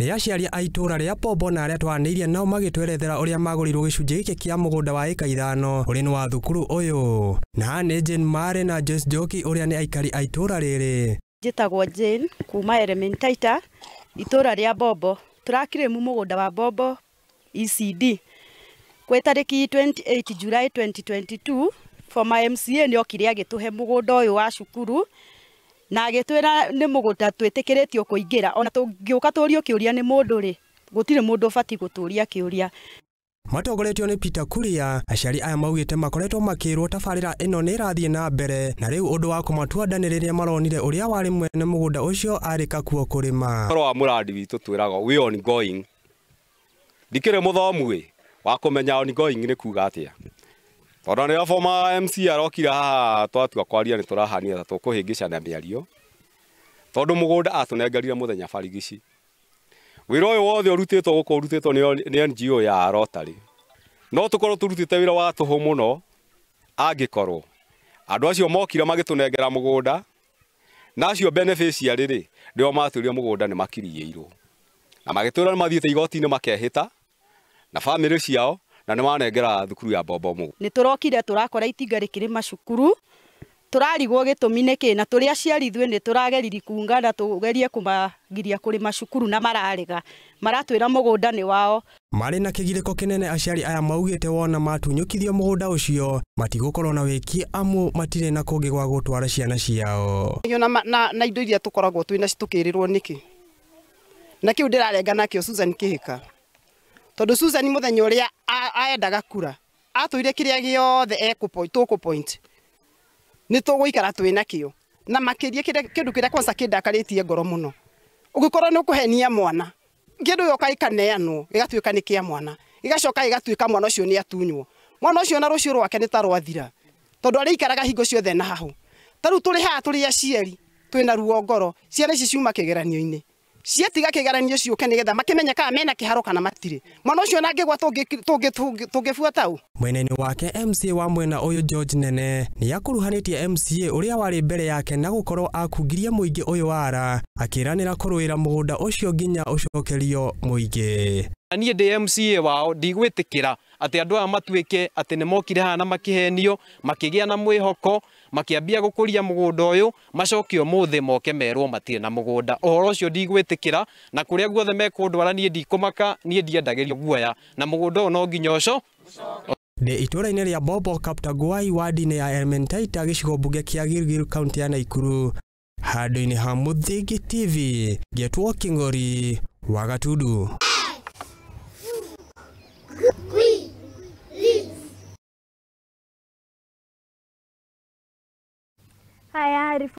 Nĩ aciari a itũũra rĩa Bombo na arĩa twanĩirie nao magĩtwerethera ũrĩa magũrirwo gĩcunjĩ gĩkĩ kĩa mũgũnda wa ĩka 5 ũrĩ nĩ wa thukuru ũyũ. Na nĩ Jane Mare na Joyce Njoki ũrĩa nĩ aikari a itũũra rĩrĩ. Njĩtagwo Jane kuma Elementaita itũũra rĩa Bombo. Tũrakire mũgũnda wa Bombo ECD kwĩ tarĩki 28 July 2022. Former MCA nĩ okire agĩtũhe mũgũnda ũyũ wa cukuru na agĩtwĩra nĩ mũgũnda twĩtĩkĩrĩtio kũingĩra, ona tũngĩũka tũrio kĩũria nĩ mũndũ rĩ, gũtirĩ mũndũ ũbatiĩ gũtũria kĩũria. Matongoretio nĩ Peter Kuria, aciari aya maugĩte makoretwo makĩrwo tabarĩra ĩno nĩ ĩrathiĩ na mbere na rĩu ũndũ wa kũmatua nda nĩ rĩrĩa maronire ũrĩa warĩ mwene mũgũnda ũcio arĩ kakuo kũrĩma. Ũhoro wa mũrandi witũ twĩragwo we ongoing, ndikĩrĩ mũthomu ĩ wa kũmenya ongoing nĩ kuga atĩa, tondũ nĩo former MC arokire haha twatua kwaria nĩ tũrahanire ta tũkũhĩngĩcana mĩario, tondũ mũgũnda atũnengerire mũthenya barigici. Wĩra ũyũ wothe ũrutĩtwo gũkũ ũrutĩtwo nĩ NGO ya Rotary, no tũkorwo tũrutĩte wĩra wa tũhũ mũno angĩkorwo andũ acio mokire magĩtũnengera mũgũnda na acio beneficiary rĩ nĩo matũrire mũgũnda nĩ makiriĩirwo na magĩtwĩra nĩ mathiĩte igoti-inĩ makehĩta na bamĩrĩ ciao na nĩ manengera thukuru ya Bombo mũgũnda. Nĩ tũrokire tũrakora itinga rĩkĩrĩma cukuru, tũrarigwo gĩtũmi nĩkĩ, na tũrĩ aciari ithuĩ nĩ tũrageriri kuungana tũgerie kũmagiria kũrĩma cukuru na mararega, maratwĩra mũgũnda nĩ wao. Marĩ na kĩgirĩko kĩnene aciari aya maugĩte wona matunyũkithio mũgũnda ũcio matigũkorwo na wĩki amu matirĩ na kũngĩ gwa gũtwara ciana ciao. Na indo iria tũkoragwo twĩna tũkĩrĩrwo nĩkĩ, na kĩu ndĩrarenga nakĩo Susan Kĩhĩka, tondũ Susan mũthenya ũrĩa aendaga kura atwĩre kĩrĩa gĩothe tũkũ point nĩ tũgũikara twĩ nakĩo, na makĩria kĩndũ kĩrĩa kwanza kĩndakarĩtie ngoro mũno, ũngĩkorwo nĩ ũkũhenia mwana kĩndũ gĩoka gĩkaneanwo gĩgatuĩka nĩ kĩa mwana, gĩgacoka gĩgatuĩka mwana ũcio nĩ atunywo, mwana ũcio na rũciũ rwake nĩ ta rwathira, tondũ arĩikaraga hingo ciothe na hahũ. Ta rĩu tũrĩ haha tũrĩ aciari twĩna ruo ngoro, ciana ici ciuma kĩgeranio-inĩ, ciatiga kĩgeranio ciũke nĩgetha makĩmenye kana mena kĩharo kana matirĩ. Mwana ũcio nangĩgwa tũngĩbuata ũ. Mwena-inĩ wake MCA wa mwena ũyũ George Nene nĩ akuruhanĩtie MCA ũrĩa warĩ mbere yake na gũkorwo akungirie mũingĩ ũyũ wara akĩranĩra kũrũĩra mũgũnda ũcio nginya ũcokerio mũingĩ. Niĩ ndĩ MCA wao ndigwĩtĩkĩra atĩ andũ aya matuĩke atĩ nĩ mokire haha na makĩhenio, makĩgĩa na mwĩhoko, makĩambia gũkũria mũgũnda ũyũ, macoke ũmũthĩ moke merwo matirĩ na mũgũnda. Ũhoro ũcio ndigwĩtĩkĩra, na kũrĩa guothe mekũndwara niĩ ndikũmaka, niĩ ndiendagĩrio guoya, na mũgũnda ũyũ no nginya ũco. Ndĩ itũũra-inĩ rĩa Bombo Kaptaguai wadi-inĩ ya Elementaita gĩcigo mbunge kĩa Gilgil kaunti ya Naikuru, handũ-inĩ ha Mũthingi TV, ngetwo Kĩng'ori wa Gatundu. Haya.